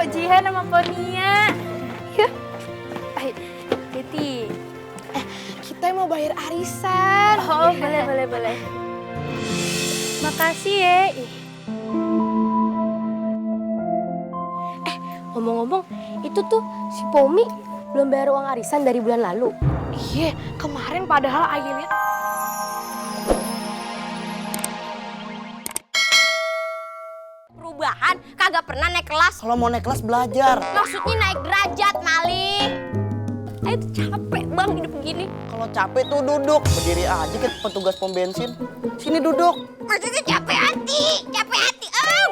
Pak Jihan sama Pak Nia. Yuk. Ayo, Titi. Kita mau bayar arisan. Oh, boleh. Makasih ya. Ngomong-ngomong, itu tuh si Pomi belum bayar uang arisan dari bulan lalu. Iya, kemarin padahal Ayu lihat. Perubahan kagak pernah naik kelas. Kalau mau naik kelas belajar. Maksudnya naik derajat, Mali. Ayo tuh capek bang hidup begini. Kalau capek tuh duduk. Berdiri aja ke petugas pom bensin. Sini duduk. Maksudnya capek hati.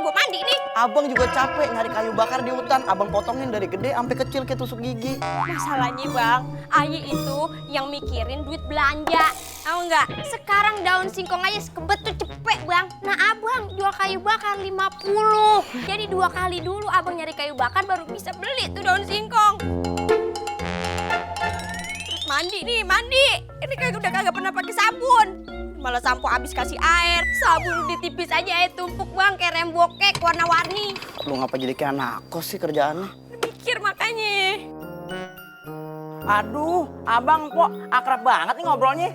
Gua mandi nih. Abang juga capek nyari kayu bakar di hutan. Abang potongin dari gede sampai kecil kayak tusuk gigi. Masalahnya bang, Ayi itu yang mikirin duit belanja. Tahu nggak? Sekarang daun singkong aja sekebet tuh cepet bang. Nah abang jual kayu bakar 50. Jadi 2 kali dulu abang nyari kayu bakar baru bisa beli tuh daun singkong. Terus mandi. Ini udah kagak pernah pakai sabun. Malah sampo habis kasih air. Sabun ditipis aja air tumpuk bang kayak rem bokek warna-warni. Lu ngapa jadi kayak anak kos sih kerjaannya? Mikir makanya. Aduh, abang kok akrab banget nih ngobrolnya.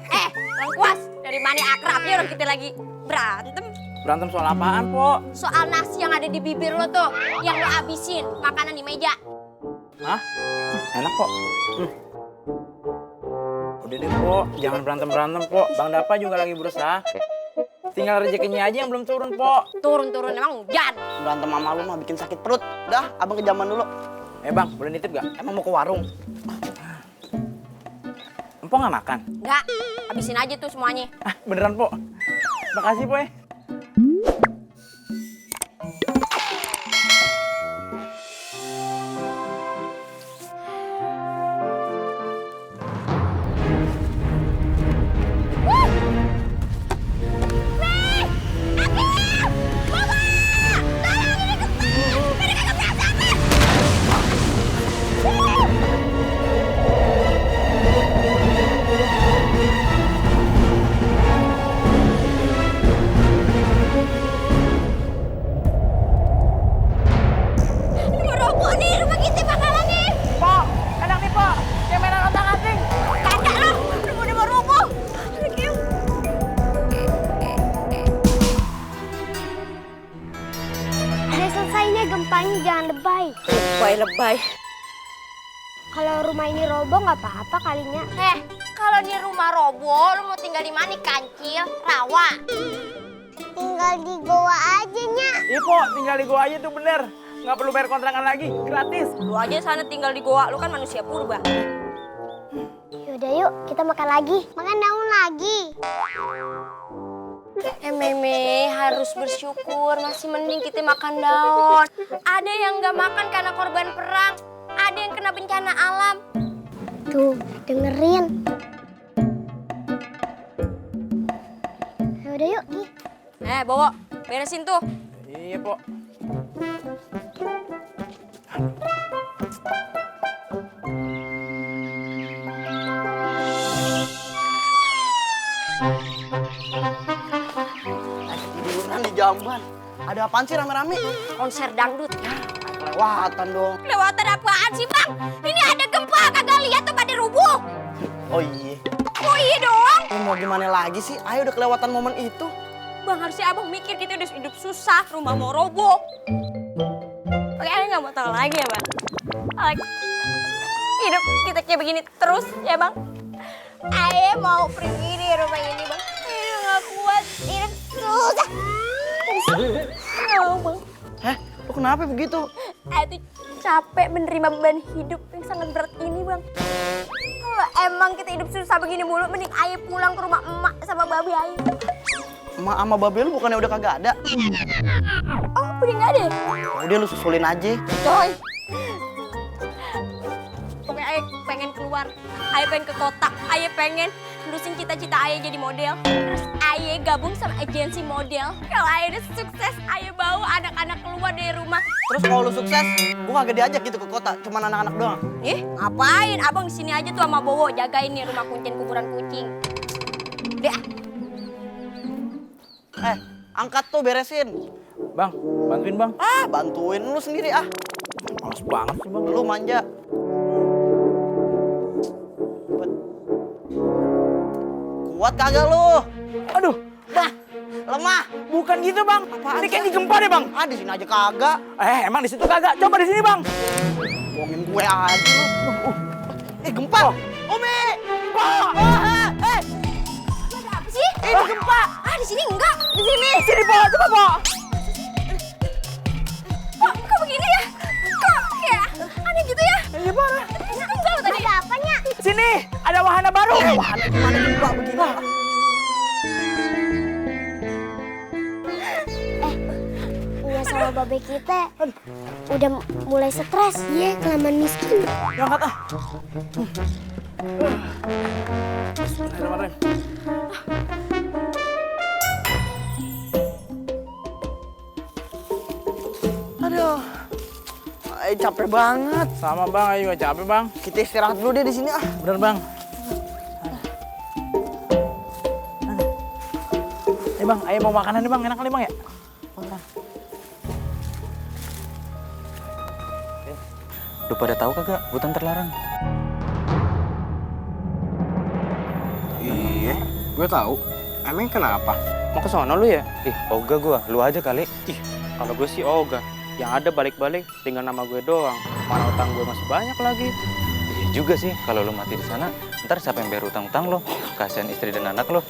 Lengkuas, dari mana akrabnya orang kita lagi berantem. Berantem soal apaan, Po? Soal nasi yang ada di bibir lo tuh, yang lo habisin makanan di meja. Hah? Enak kok. Udah deh, Po. Jangan berantem-berantem, Po. Bang Dapa juga lagi berusaha. Tinggal rezekinya aja yang belum turun, Po. Turun emang hujan. Berantem sama lu mah bikin sakit perut. Dah, abang ke zaman dulu. Bang, boleh nitip gak? Emang mau ke warung? Empok nggak makan? Enggak, habisin aja tuh semuanya. Beneran, Po. Makasih, Po. Gempanya jangan lebay. Lebay. Kalau rumah ini roboh nggak apa-apa kalinya. Kalau di rumah roboh, lo mau tinggal di mana? Kancil, rawa. Tinggal di goa aja, Nya. Iya, Po. Tinggal di gua aja tuh bener. Nggak perlu bayar kontrakan lagi. Gratis. Lu aja sana tinggal di goa, lu kan manusia purba. Yaudah yuk, kita makan lagi. Makan daun lagi. Meme harus bersyukur, masih mending kita makan daun. Ada yang nggak makan karena korban perang, ada yang kena bencana alam. Tuh, dengerin. Yaudah yuk, nih. Bawa, beresin tuh. Iya, Po. Tiduran di jamban. Ada apaan sih rame-rame? Konser dangdut. Kelewatan dong. Kelewatan apaan sih bang? Ini ada gempa, kagak lihat tuh pada rubuh. Oh iya. Oh iya dong. Mau gimana lagi sih? Ayo udah kelewatan momen itu. Bang harusnya abang mikir kita udah hidup susah, rumah mau roboh. Oke, Ayah nggak mau tahu lagi ya bang. Hidup kita kayak begini terus ya bang. Ayah mau pergi dari rumah ini bang. Ayah nggak kuat, hidup susah. Bang. Lu kenapa begitu? Ayah tuh capek menerima beban hidup yang sangat berat ini bang. Kalau emang kita hidup susah begini mulu, mending Ayah pulang ke rumah emak sama babi Ayah. Emak sama babe lu bukannya udah kagak ada? Oh, udah nggak ada? Udah lu susulin aja. Coy. Pokoknya Ayah pengen keluar. Ayah pengen ke kota. Ayah pengen nerusin cita-cita Ayah jadi model. Terus Ayah gabung sama agensi model. Kalau Ayah udah sukses, Ayah bawa anak-anak keluar dari rumah. Terus kalau lu sukses, gua kagak diajak gitu ke kota, cuman anak-anak doang. Ngapain? Abang di sini aja tuh sama Bowo jagain nih rumah kucing kuburan kucing. Udah. Angkat tuh beresin. Bang, bantuin, Bang. Bantuin lu sendiri ah. Malah Males banget sih bang. Lu manja. Kuat kagak lu? Aduh, Hah, lemah. bukan gitu bang. Apaan Ini kayak sih? digempa deh bang. Ah, di sini aja kagak. Emang di situ kagak? Coba di sini bang. Bohongin gue aja lu. Gempa. Umi. Apa sih? Ini gempa. Ah, di sini enggak. Di sini. Sini po, coba po. Kok begini ya? Kok ya? Aneh gitu ya? Iya parah. Enggak lo tadi. Ada apanya? Sini, ada wahana baru. Wahana gimana gempa begini? Iya sama babe kita udah mulai stres. Iya, kelamaan miskin. Yang kata. Bismillahirrahmanirrahim. Aduh. Capek banget. Sama bang, ayo juga capek bang. Kita istirahat dulu deh di sini ah. Bener bang. Bang, ayo mau makanan nih bang, enak kali bang ya? Lu pada tahu kagak hutan terlarang? Iya, gue tahu. Emang kenapa? Mau ke sono lu ya? Ih, ogah gua, lu aja kali. Ih, kalau gue sih ogah. Yang ada balik-balik tinggal nama gue doang. Mana utang gue masih banyak lagi. Iya juga sih, kalau lu mati di sana, ntar siapa yang bayar utang-utang lo? Kasihan istri dan anak lo.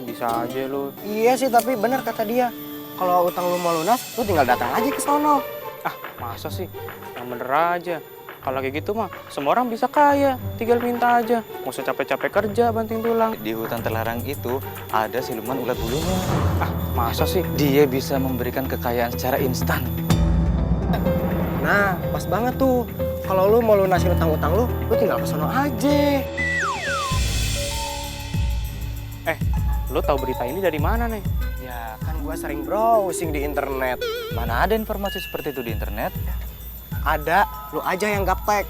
Bisa aja lu. Iya sih, tapi benar kata dia. Kalau utang lu mau lunas, lu tinggal datang aja ke sono. Ah, masa sih? Yang bener aja. Kalau kayak gitu mah, semua orang bisa kaya. Tinggal minta aja. Nggak usah capek-capek kerja, banting tulang. Di hutan terlarang itu ada siluman ulat bulunya. Ah, masa sih? Dia bisa memberikan kekayaan secara instan. Nah, pas banget tuh. Kalau lu mau lunasin utang-utang lu tinggal ke sono aja. Lu tahu berita ini dari mana nih? Ya, kan gua sering browsing di internet. Mana ada informasi seperti itu di internet? Ada, lu aja yang gaptek.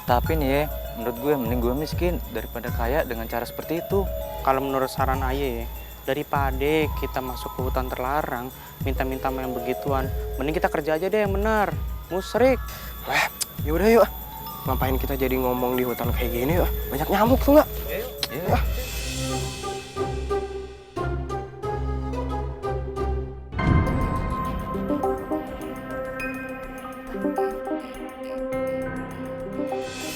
Tapi nih ya, menurut gue mending gue miskin daripada kaya dengan cara seperti itu. Kalau menurut saran Aye, daripada kita masuk ke hutan terlarang, minta-minta sama yang begituan, mending kita kerja aja deh yang benar. Musrik. Wah, yaudah yuk. Ngapain kita jadi ngomong di hutan kayak gini yuk? Banyak nyamuk tuh nggak? Iya.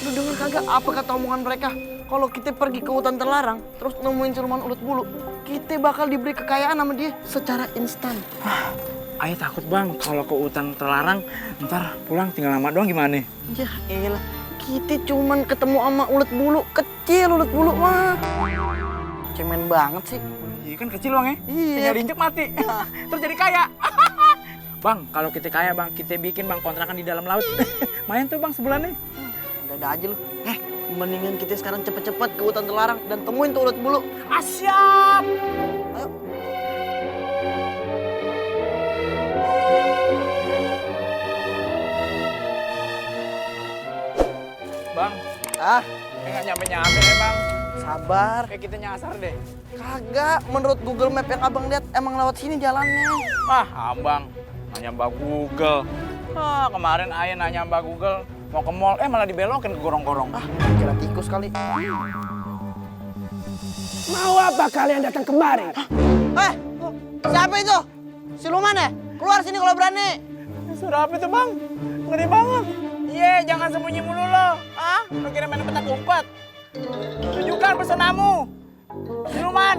Lu denger kagak apa kata omongan mereka? Kalau kita pergi ke hutan terlarang, terus nemuin siluman ulat bulu, kita bakal diberi kekayaan sama dia secara instan. Ayo takut bang, kalau ke hutan terlarang, ntar pulang tinggal lama doang gimana? Ya elah, kita cuman ketemu sama ulat bulu, kecil ulat bulu mah. Cemen banget sih. Iya kan kecil bang ya? Iya. Tinggal diinjek mati. Terus jadi kaya. Bang, kalau kita kaya bang, kita bikin bang kontrakan di dalam laut. Main tuh bang sebulannya. Ada aja lu. Mendingan kita sekarang cepet-cepet ke hutan terlarang dan temuin tuh ulat bulu. Asyap! Ayo. Bang, Ah, nggak nyampe-nyampe ya bang. sabar. Kayak kita nyasar deh. Kagak, menurut Google Map yang abang lihat emang lewat sini jalannya. Wah, abang nanya Mbak Google. Kemarin Ayah nanya Mbak Google mau ke mall, malah dibelokin ke gorong-gorong. Kira tikus kali. Mau apa kalian datang kemari? Siapa itu? Siluman ya? Keluar sini kalau berani. Suara apa itu bang? Ngeri banget. Iya, jangan sembunyi mulu lo. Lo kira main petak umpet? Tunjukkan pesonamu. Siluman.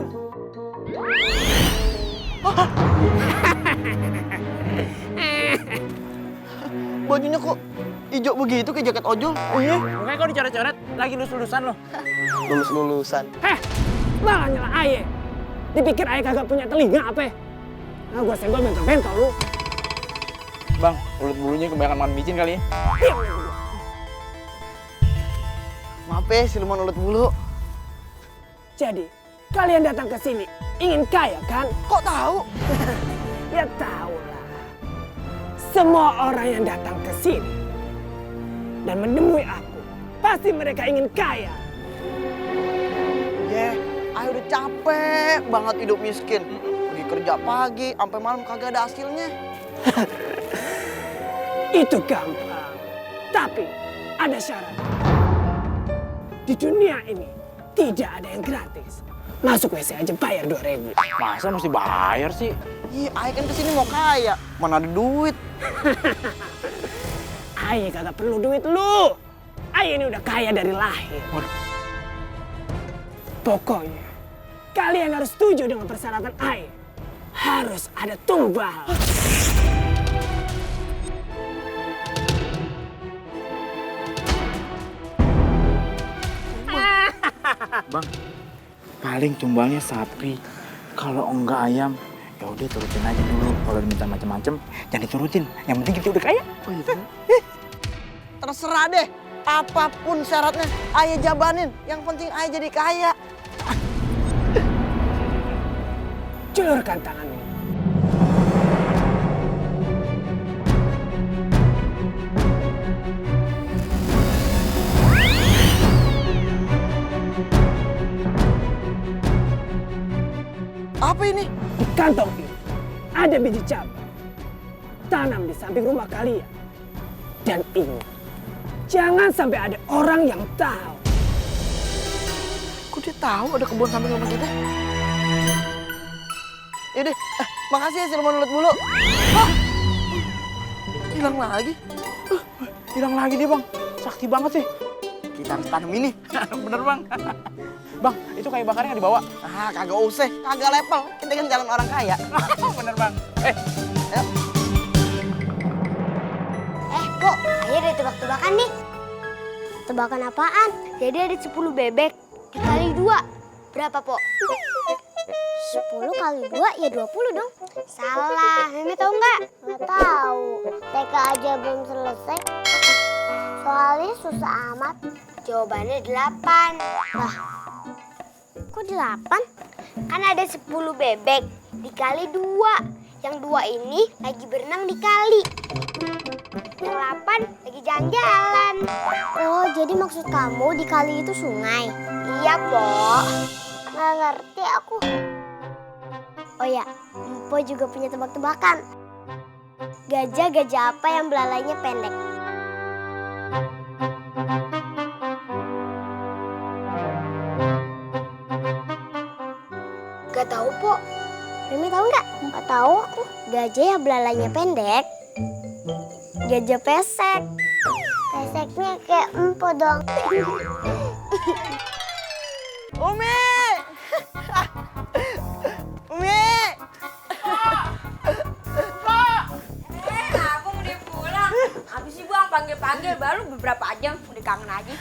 Bajunya kok hijau begitu kayak jaket ojol? Iya, makanya kau dicoret-coret. Lagi lulus-lulusan lo. Lulus-lulusan. Malah nyala Aye. Dipikir Aye kagak punya telinga apa? Nah, gua senggol bentol-bentol lu. Bang, ulat bulunya kebanyakan makan micin kali ya. Maaf ya, siluman ulat bulu. Jadi, kalian datang ke sini ingin kaya kan? Kok tahu? Ya tahu lah. Semua orang yang datang ke sini dan menemui aku, pasti mereka ingin kaya. Ayo udah capek banget hidup miskin. Pergi kerja pagi, sampai malam kagak ada hasilnya. Itu gampang. Tapi ada syarat. Di dunia ini tidak ada yang gratis. Masuk WC aja bayar 2.000. Masa mesti bayar sih? Iya, Aye kan kesini mau kaya. Mana ada duit. Aye kagak perlu duit lu. Aye ini udah kaya dari lahir. Pokoknya kalian harus setuju dengan persyaratan Aye. Harus ada tumbal. Bang, paling tumbalnya sapi. Kalau enggak ayam, ya udah turutin aja dulu. Kalau diminta macam-macam, jangan diturutin. Yang penting kita udah kaya. Terserah deh. Apapun syaratnya, Aye jabanin. Yang penting Aye jadi kaya. Julurkan tanganmu. Apa ini? Di kantong ini ada biji cabai. Tanam di samping rumah kalian. Dan ingat, jangan sampai ada orang yang tahu. Kok dia tahu ada kebun samping rumah kita? Yaudah, makasih ya siluman ulet bulu. Hah? Hilang lagi? Hilang lagi dia, Bang. Sakti banget sih. Kita harus tanam ini. Bener, Bang. Bang, itu kayu bakarnya nggak dibawa? Ah, kagak usah. Kagak level. Kita kan jalan orang kaya. Bener, Bang. Ayo. Kok Aye ada tebak-tebakan nih? Tebakan apaan? Jadi ada 10 bebek dikali 2. Berapa, Po? 10 kali 2 ya 20 dong. Salah. Mimi tahu nggak? Nggak tahu. TK aja belum selesai. Soalnya susah amat. Jawabannya 8. Lah, kok 8? Kan ada 10 bebek dikali 2. Yang 2 ini lagi berenang di kali. Yang 8 lagi jalan-jalan. Oh, jadi maksud kamu di kali itu sungai? Iya, Po. Nggak ngerti aku. Oh ya, Empo juga punya tebak-tebakan. Gajah-gajah apa yang belalainya pendek? Gak tahu, Po. Mimi tahu nggak? Nggak tahu aku. Gajah yang belalainya pendek. Gajah pesek. Peseknya kayak Empo dong. Umi! Umi! Aku udah pulang. Habis sih Bang panggil-panggil baru beberapa jam udah kangen aja.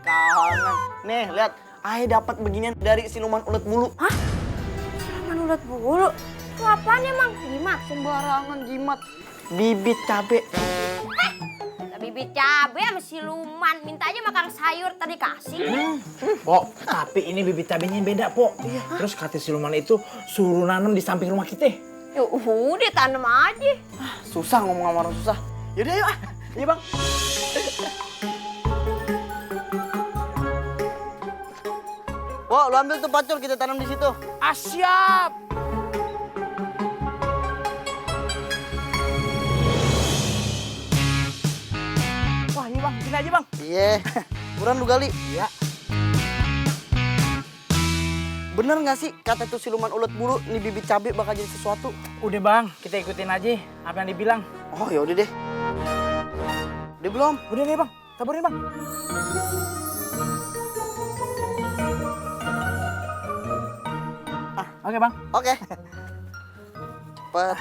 Kangen. Nih, lihat. Aye dapat beginian dari siluman ulet bulu. Hah? Siluman ulet bulu? Itu apaan emang? Jimat? Sembarangan jimat. Bibit cabe. Bibit cabe sama siluman. Minta aja makan sayur tadi kasih. Pok, tapi ini bibit cabenya beda, Pok. Terus kata siluman itu suruh nanam di samping rumah kita. Ya udah tanam aja. Susah ngomong sama orang susah. Yaudah yuk. Iya, Bang. Wah, lu ambil tuh pacul kita tanam di situ. Siap. Wah, iya, Bang. Sini aja, Bang. Iya. Buruan lu gali. Iya. Bener nggak sih kata tuh siluman ulet bulu nih bibit cabe bakal jadi sesuatu? Udah, Bang. Kita ikutin aja apa yang dibilang. Oh, ya udah deh. Udah belum? Udah nih, Bang. Sabarin, Bang. Oke, Bang. Oke. Cepet.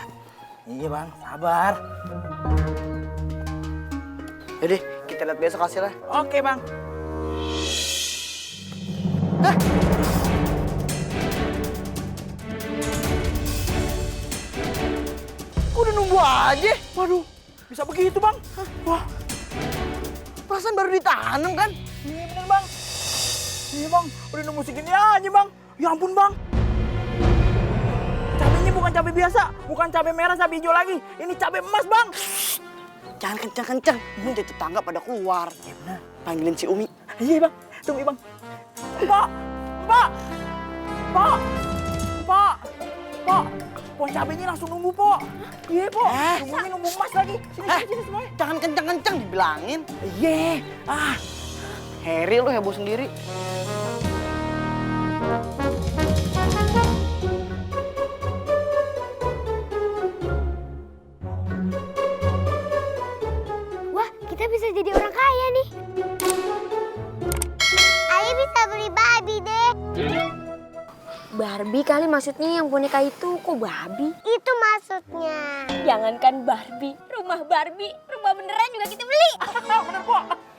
Iya, Bang. Sabar. Yaudah, kita lihat besok hasilnya. Oke, Bang. Kok udah nunggu aja? Waduh, bisa begitu, Bang. Wah, Perasaan baru ditanam kan? iya bener, Bang. Iya, Bang. Udah nunggu segini aja, Bang. Ya ampun, Bang. Cabenya bukan cabai biasa, bukan cabai merah, cabai hijau lagi. Ini cabai emas, Bang. Jangan kencang-kencang. Ini jadi tetangga pada keluar. Ya benar. Panggilin si Umi. Iya, Bang. Tunggu, Bang. Pak! Pak! Pak! Pak! Pak! Pokoknya cabenya langsung numbuh, Po. Iya, Po. Numbuhnya numbuh emas lagi. Sini semuanya. Jangan kencang-kencang dibilangin. Iya. Harry lu heboh sendiri. Wah, kita bisa jadi orang kaya nih. Ayo bisa beli Barbie deh. Barbie kali maksudnya yang boneka itu, kok Barbie? Itu maksudnya. Jangankan Barbie, rumah beneran juga kita beli.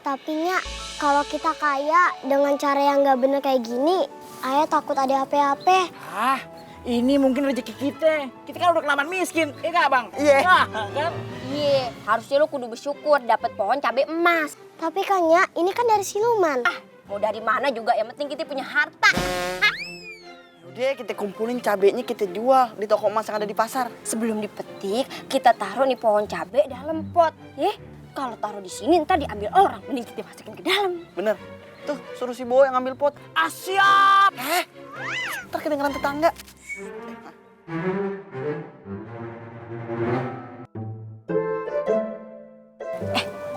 Tapi Nya, kalau kita kaya dengan cara yang nggak bener kayak gini, Ayah takut ada apa-apa. Ini mungkin rezeki kita. Kita kan udah kelamaan miskin, iya nggak, Bang? Iya. Nah, kan? Iya, harusnya lo kudu bersyukur dapet pohon cabai emas. Tapi kan Nya, ini kan dari siluman. Mau dari mana juga, yang penting kita punya harta. Udah kita kumpulin cabenya kita jual di toko emas yang ada di pasar. Sebelum dipetik, kita taruh nih pohon cabai dalam pot. Kalau taruh di sini ntar diambil orang, mending kita masukin ke dalam. Bener. Tuh suruh si Bowo yang ngambil pot. Siap! Ntar kedengeran tetangga.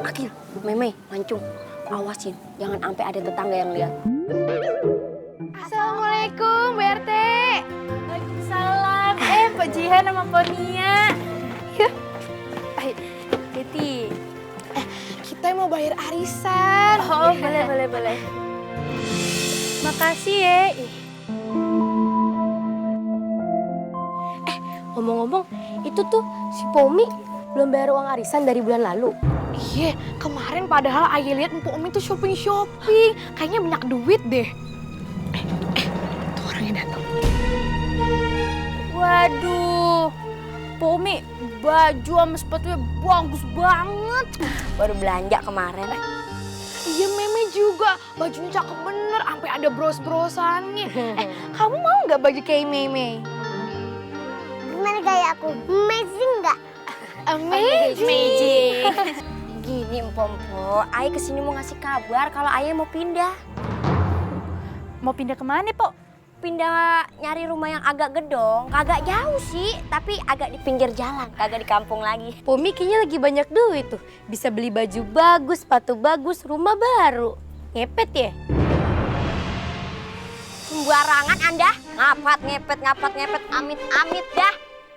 Akil, Meme, Mancung, awasin, jangan sampai ada tetangga yang lihat. Assalamualaikum, Bu RT. Waalaikumsalam. Pak Jihan sama Ponia. Yuk. Titi. Kita mau bayar arisan. Oh, boleh. Makasih ya. Ngomong-ngomong, itu tuh si Pomi belum bayar uang arisan dari bulan lalu. Iya, kemarin padahal Ayah lihat Mpok Umi tuh shopping. Kayaknya banyak duit deh. Tuh orangnya datang. Waduh, Mpok Umi baju sama sepatunya bagus banget. Baru belanja kemarin. Iya, Meme juga. Bajunya cakep bener, sampai ada bros-brosannya. Kamu mau nggak baju kayak Meme? Gimana gaya aku? Amazing nggak? Amazing. Gini Empom-Pom, Ayah kesini mau ngasih kabar kalau Ayah mau pindah. Mau pindah kemana, Po? Pindah nyari rumah yang agak gedong, kagak jauh sih, tapi agak di pinggir jalan, kagak di kampung lagi. Pomi kayaknya lagi banyak duit tuh. Bisa beli baju bagus, sepatu bagus, rumah baru. Ngepet ya? Sembarangan Anda, ngapat ngepet, amit-amit dah.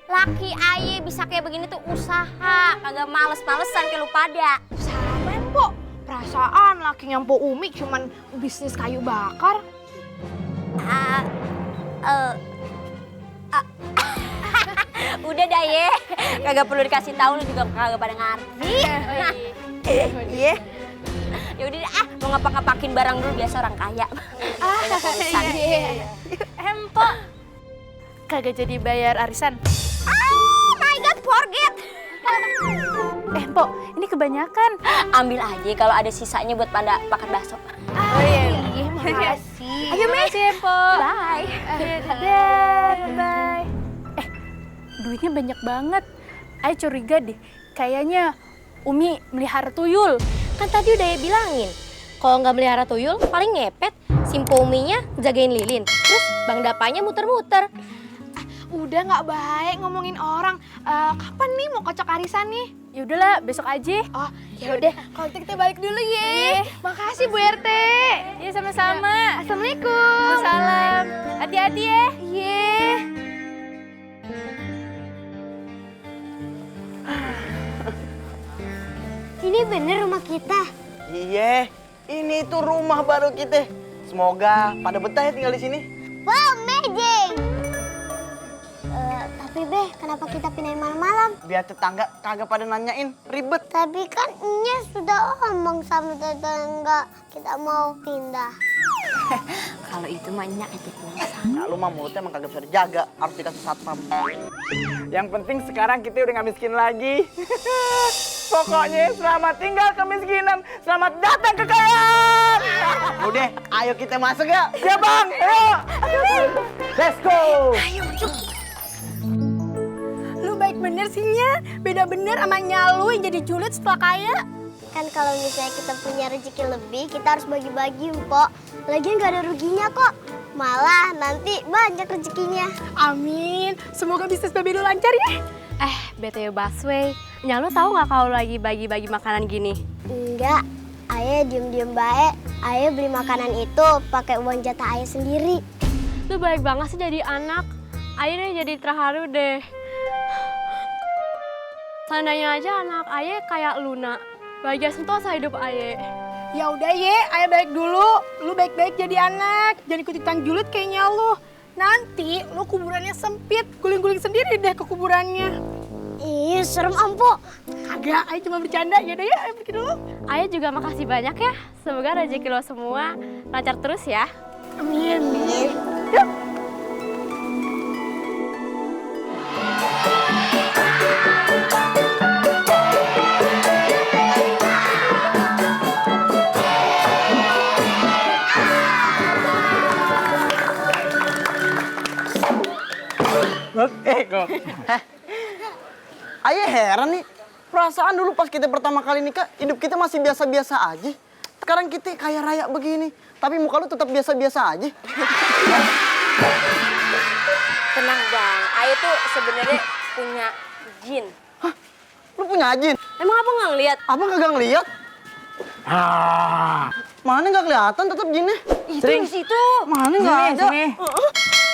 Laki Ayah bisa kayak begini tuh usaha, kagak males-malesan kayak lu pada. Saran, Po. Perasaan lakinya Mpok Umi cuman bisnis kayu bakar. Udah dah ye, kagak perlu dikasih tahu, lu juga kagak pada ngerti. Iya. Ya udah deh, mau ngapak-ngapakin barang dulu, biasa orang kaya. Banyak urusan. Empok. Kagak jadi bayar arisan. Oh my god, forget. Empok, ini kebanyakan. Ambil aja kalau ada sisanya buat pada makan bakso. Iya, makasih. Ayo, Meh. Empok. Bye. Bye. Duitnya banyak banget. Ayo curiga deh, kayaknya Umi melihara tuyul. Kan tadi udah bilangin, kalau nggak melihara tuyul paling ngepet. Si Pominya jagain lilin, terus Bang Dapanya muter-muter. Udah nggak baik ngomongin orang. Kapan nih mau kocok arisan nih? Ya udahlah, besok aja. Oh, ya udah. Kalau gitu kita balik dulu ya. Makasih Bu RT. Iya, sama-sama. Assalamualaikum. Salam. Hati-hati ya. Iya. Ini bener rumah kita. Iya, ini tuh rumah baru kita. Semoga pada betah ya tinggal di sini. Wow, amazing. Tapi Beh, kenapa kita pindahin malam-malam? Biar tetangga kagak pada nanyain, ribet. Tapi kan Nya sudah ngomong sama tetangga kita mau pindah. Kalau itu mah nyak aja puasa. Nah, lu mah mulutnya emang kagak bisa dijaga, harus dikasih satpam. Yang penting sekarang kita udah nggak miskin lagi. Pokoknya selamat tinggal kemiskinan, selamat datang kekayaan. Udah, ayo kita masuk ya. Ya Bang, ayo. Let's go. Lu baik bener sih Nya. Beda bener sama nyalu yang jadi julid setelah kaya. Kan kalau misalnya kita punya rezeki lebih, kita harus bagi-bagi, Mpok. Lagian gak ada ruginya kok. Malah nanti banyak rezekinya. Amin. Semoga bisnis Babe lu lancar ya. BTW Baswe, Nya lu tahu nggak kalau lagi bagi-bagi makanan gini? Enggak, Ayah diem-diem baik. Ayah beli makanan itu pakai uang jatah Ayah sendiri. Lu baik banget sih jadi anak. Ayah jadi terharu deh. Seandainya aja anak Ayah kayak Luna, bahagia sentosa hidup Ayah. Ya udah Ye, Ayah balik dulu. Lu baik-baik jadi anak. Jangan ikut-ikutan julid kayaknya lu. Nanti lu kuburannya sempit, guling-guling sendiri deh ke kuburannya. Ih, serem Ampo. Kagak, Ayah cuma bercanda. Ya udah ya, Ayah pergi dulu. Ayah juga makasih banyak ya. Semoga rezeki lo semua lancar terus ya. Amin. Kok. Ayah heran nih. Perasaan dulu pas kita pertama kali nikah, hidup kita masih biasa-biasa aja. Sekarang kita kaya raya begini. Tapi muka lu tetap biasa-biasa aja. Tenang Bang, Ayah tuh sebenarnya punya jin. Hah? Lu punya jin? Emang Abang nggak ngeliat? Abang kagak ngeliat? Mana nggak kelihatan tetap jinnya? Itu di situ. Mana nggak ada? Sini.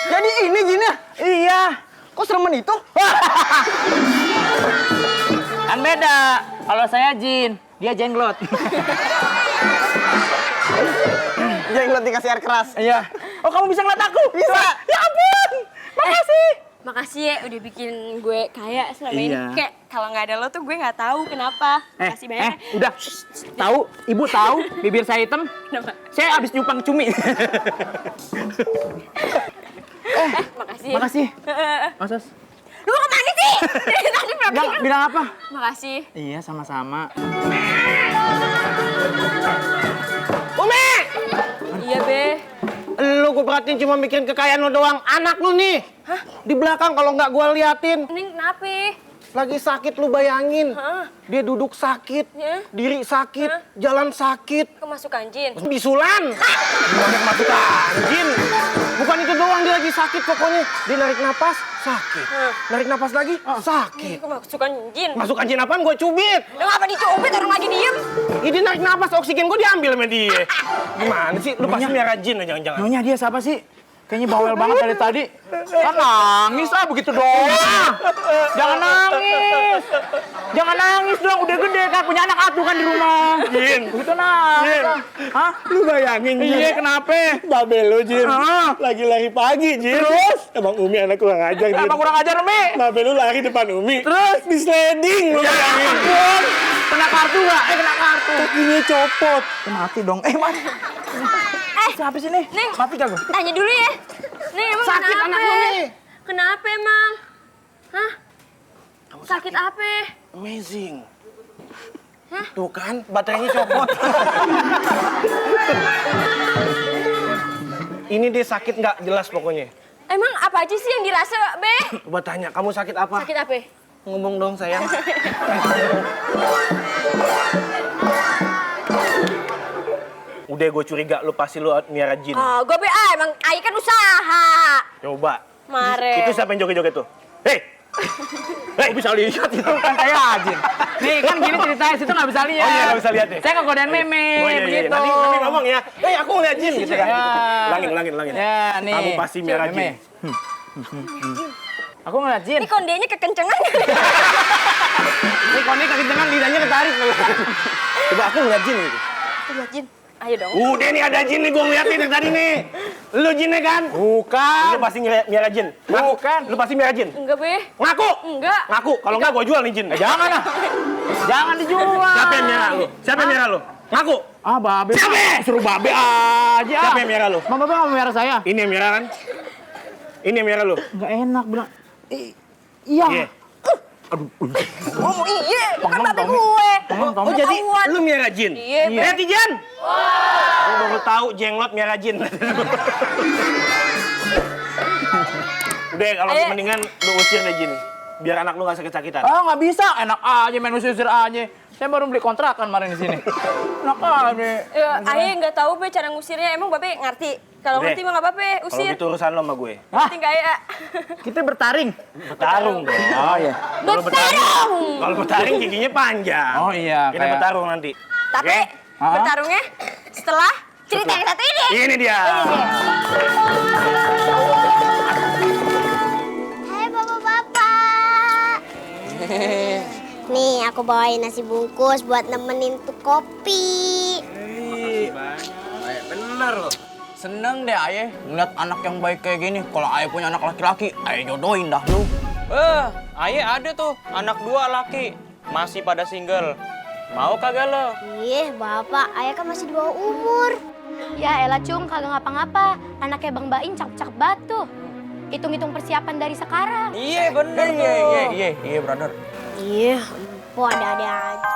Jadi ini jinnya? Iya. Kok seremen itu? Kan beda. Kalau saya jin, dia jenglot. Jenglot dikasih air keras. Iya. Oh, kamu bisa ngeliat aku? Bisa. Ya ampun. Makasih. Makasih ya udah bikin gue kaya selama ini. Iya. Kayak kalau nggak ada lo tuh gue nggak tahu kenapa. Makasih banyak. Udah. Tahu, Ibu tahu bibir saya hitam? Kenapa? Saya habis nyupang cumi. Makasih. Makasih. Masas. Lu mau kemana sih? Dari tadi Enggak, bilang apa? Makasih. Iya, sama-sama. Umi! Iya be. Lu gue perhatiin cuma bikin kekayaan lu doang. Anak lu nih. Hah? Di belakang kalau nggak gue liatin. Ini kenapa? Lagi sakit lu bayangin. Hah? Dia duduk sakit, Ya? diri sakit, jalan sakit. Kemasukan jin. Bisulan. Gimana masuk anjing? Bukan itu doang, dia lagi sakit pokoknya. Dia narik napas, sakit. Narik napas lagi, sakit. Kemasukan jin. Masuk anjing apaan? Gue cubit. Lu ngapa dicubit orang lagi diem? Ini narik napas, oksigen gue diambil sama dia. Gimana sih? Lu pasti merah jin lah jangan-jangan. Nyonya dia siapa sih? Kayaknya bawel banget dari tadi. Kan nangis lah begitu doang. Jangan nangis. Jangan nangis dong, udah gede kan punya anak atuh kan di rumah. Jin. Begitu nangis. Jin. Hah? Lu bayangin, Jin. Iya, kenapa? Babe lu, Jin. Ah. Lagi lari pagi, Jin. Terus? Emang Umi anak kurang ajar, Jin. Apa kurang ajar, Umi? Babe lu lari depan Umi. Terus? Di sliding. Lu bayangin. Ampun. Kena kartu nggak? Kena kartu. Kakinya copot. Mati dong. Mati. Siapa sih nih? Nih. Mati gak gue? Tanya dulu ya. Nih emang Sakit kenapa? anak lu nih. Kenapa emang? Hah? Sakit apa? Amazing. Tuh kan, baterainya copot. Ini dia sakit nggak jelas pokoknya. Emang apa aja sih yang dirasa, Be? Coba tanya, kamu sakit apa? Sakit apa? Ngomong dong sayang. Udah gue curiga lu pasti lu miara jin. Oh, gue Be, emang Ai kan usaha. Coba. Mare. Itu siapa yang joget-joget tuh? Hei! Hei, bisa lihat itu. Kan saya ajin. Nih kan gini ceritanya, situ nggak bisa lihat. Oh iya, nggak bisa lihat nih. Saya kegodain meme, Oh iya, begitu. Nanti ngomong ya. Hei, aku ngeliat jin gitu kan. Ya. Ulangin. Ya, nih. Kamu pasti miara Meme. jin. Aku ngeliat jin. Ini kondenya kekencengan. Ini koni kekencengan lidahnya ketarik. Coba aku ngeliat jin gitu. Lihat jin. Ayo dong. Udah nih ada jin nih, gue ngeliatin dari tadi nih. Lu jinnya kan? Bukan. Lu pasti miara jin. Ngaku. Bukan. Lu pasti miara jin. Enggak, Be. Ngaku. Enggak. Ngaku. Kalau enggak gue jual nih jin. Jangan lah. Jangan dijual. Siapa yang miara lu? Siapa yang miara lu? Ngaku. Ah, babe. Siapa? Suruh babe aja. Siapa yang miara lu? Bang, babe nggak mau miara saya. Ini yang miara kan? Ini yang miara lu? Nggak enak bilang. Iya. Iya. Ngomong iya, bukan babe Tommy. gue. Oh jadi lu miara jin? Iya, Be. Netizen? Gue baru tahu jenglot miara jin. Udah kalau Ayo. mendingan lu usir deh jin. Biar anak lu gak sakit-sakitan. Ah, nggak bisa. Enak aja main usir aja. Saya baru beli kontrakan kemarin di sini. Enak aja. Ayah nggak tahu Be cara ngusirnya. Emang Babe ngerti? Kalau Udah. ngerti mah nggak apa-apa, Kalau usir. gitu urusan lo sama gue. Ngerti nggak ya? Kita bertaring. Bertarung dong. Oh iya. Kalau bertarung. Kalau bertarung giginya panjang. Oh iya, Kita kayak- bertarung nanti. Tapi Oke? bertarungnya setelah cerita yang satu ini. Ini dia. Hai bapak-bapak. Nih aku bawain nasi bungkus buat nemenin tuh kopi. Bener loh. Seneng deh ayah ngeliat anak yang baik kayak gini. Kalau ayah punya anak laki-laki, ayah jodohin dah lu. Ayah ada tuh, anak 2 laki. Masih pada single. Mau kagak lo? Ih bapak, ayah kan masih di bawah umur. Ya elah Cung, kagak ngapa-ngapa. Anaknya Bang Baim cakep-cakep banget tuh. Hitung-hitung persiapan dari sekarang. Iya bener tuh. Iya, brother. Iya, kok ada-ada aja.